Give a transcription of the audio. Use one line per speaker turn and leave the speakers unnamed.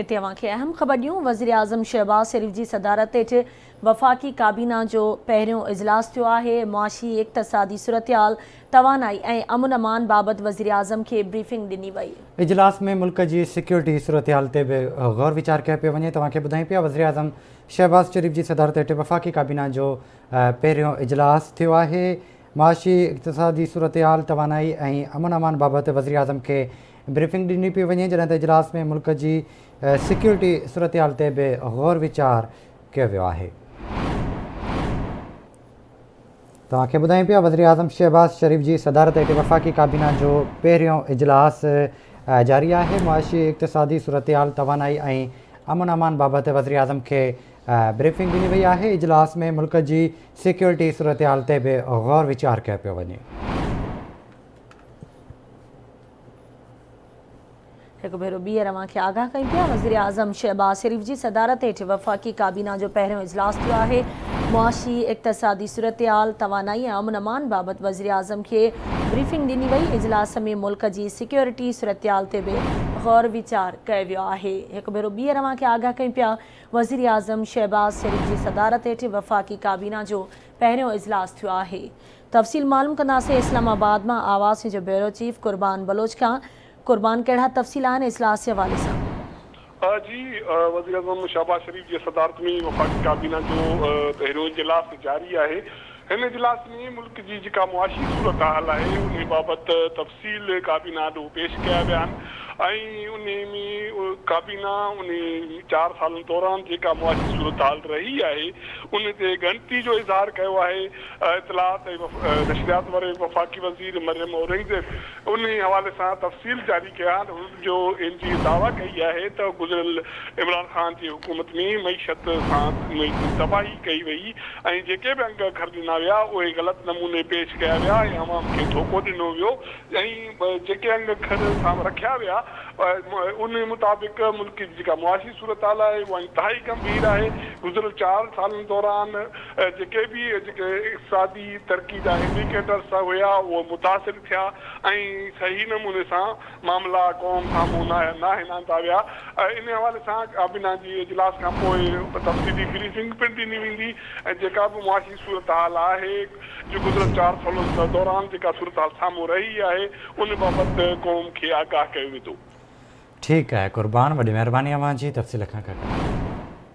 هتي اوهان کي اهم خبر ڏيون، وزيراعظم شهباز شريف جي صدارت هيٺ وفاقي ڪابينا جو پهريون اجلاس ٿيو آهي، معاشي اقتصادي صورتحال، توانائي ۽ امن امان بابت وزيراعظم کي بريفنگ ڏني وئي.
اجلاس ۾ ملڪ جي سيڪيورٽي صورتحال تي به غور ويچار ڪيو پيو وڃي، توهان کي ٻڌايون پيا وزيراعظم شهباز شريف جي صدارت هيٺ وفاقي ڪابينا جو پهريون اجلاس ٿيو آهي، معاشي اقتصادي صورتحال، توانائي ۽ امن امان بابت وزيراعظم کي بريفنگ ڏني پئي وڃي جڏهن ته اجلاس ۾ ملڪ جي سيڪيورٽي صورتحال تي به غور ويچار ڪيو ويو آهي. توهان کي ٻڌايون پيا وزيراعظم شهباز شريف جي صدارت هيٺ وفاقي ڪابينا جو پهريون اجلاس جاري آهي معاشي اقتصادي صورتحال توانائي ۽ امن امان بابت وزيراعظم کي بريفنگ ڏني وئي آهي اجلاس ۾ ملڪ جي سيڪيورٽي صورتحال تي به غور ويچار ڪيو پيو وڃي.
هڪ ڀيرو ٻيهر اوهان کي آگاهه ڪيون پيا وزيراعظم شهباز شريف جي صدارت هيٺ وفاقي ڪابينا جو پهريون اجلاس ٿيو آهي معاشي اقتصادي صورتحال توانائي ۽ امن امان بابت وزيراعظم کي بريفنگ ڏني وئي اجلاس ۾ ملڪ جي سيڪيورٽي صورتحال تي به غور ويچار ڪيو ويو آهي هڪ ڀيرو ٻيهر اوهان کي آگاهه ڪيون پيا وزيراعظم شهباز شريف جي صدارت هيٺ وفاقي ڪابينا جو پهريون اجلاس ٿيو آهي تفصيل معلوم ڪنداسين اسلام آباد مان آواز جو بيورو چيف قربان بلوچ کان قربان ڪهڙا تفصيل آهن اجلاس جي حوالي سان.
جي وزيراعظم شهباز شريف جي صدارت ۾ وفاقي ڪابينا جو پهريون اجلاس جاري آهي هن اجلاس ۾ ملڪ جي جيڪا معاشي صورتحال آهي انهي بابت تفصيل ڪابينا آڏو پيش ڪيا ويا آهن ۽ انهي ۾ ڪابينا انهي چار سالن دوران جيڪا معاشي صورتحال رهي آهي ان تي ڳڻتي جو اظهار ڪيو آهي اطلاعات ۽ نشريات واري وفاقي وزير مريم اورنگزيب انهي حوالي سان تفصيل جاري ڪيا آهن. هن جو ان جي دعويٰ ڪئي آهي ته گذريل عمران خان جي حڪومت ۾ معيشت سان تباهي ڪئي وئي ۽ جيڪي به انگ اکر ڏنا ويا اهي غلط نموني پيش ڪيا ويا ۽ عوام کي ڌوڪو ڏنو ويو ۽ جيڪي انگ اکر سامهون رکيا ويا انهي مطابق ملڪ جي جيڪا معاشي صورتحال آهي اها انتهائي گنڀير آهي گذريل چار سالن دوران جيڪي به جيڪي اقتصادي ترقي جا انڊيڪيٽرس هيا اهي متاثر ٿيا ۽ صحيح نموني سان معاملا قوم سامهون ناهن آندا ويا انهي حوالي سان ڪابينا جي اجلاس کان پوء تفصيلي بريفنگ پڻ ڏني ويندي ۽ جيڪا به معاشي صورتحال آهي جو گذريل چار سالن دوران جيڪا صورتحال سامهون رهي آهي ان بابت قوم کي آگاهه ڪيو ويندو.
ٺيڪ آهي قربان وڏي مهرباني اوهان جي تفصيل کان آگاهه ڪرڻ.